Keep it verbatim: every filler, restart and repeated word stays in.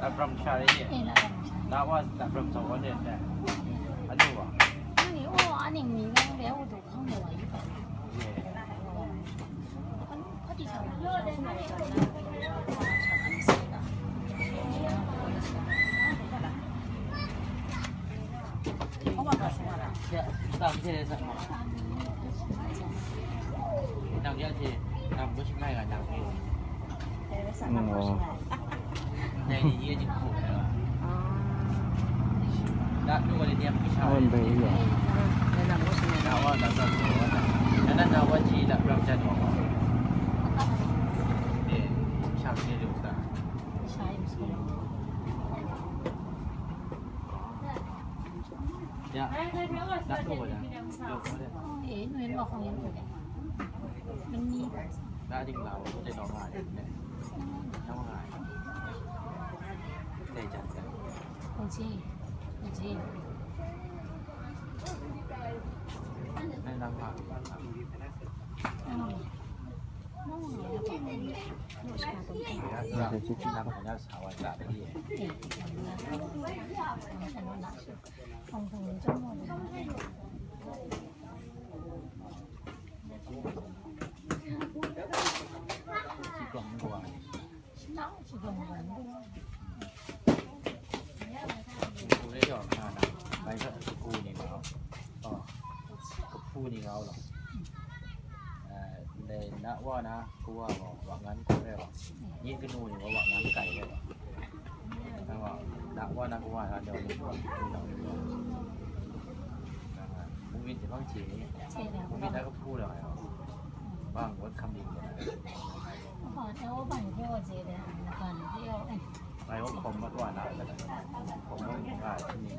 Labram sha re ye. Eh, labram sha. Na wa labram sa wa de de. Anu wa. Ani o, ani mi na be u du khang de wa yi ba. Ye. An, pati sha. Ya. Eh, nu yan wa hong yan ko de. Mani. Da ding la wo de no nga de. No nga. Dai jan sa. Kong ji. Kong ji. Nang ma. Nang ma. Nang ma. Nang ma. Ndai na wa na kawa gaw wa ngan hkrum ai wa, yin kanu ni gaw wa ngan kai ai wa. Nang gaw na wa na kawa na jau ni gaw, nang ni gaw. Mungmyin hte bang hte ni, mungmyin na kahpu lam ai wa, bang wat hkam ling gaw. Ngai wa hkawm mat wa na, hkawm mat nga ai hte ni.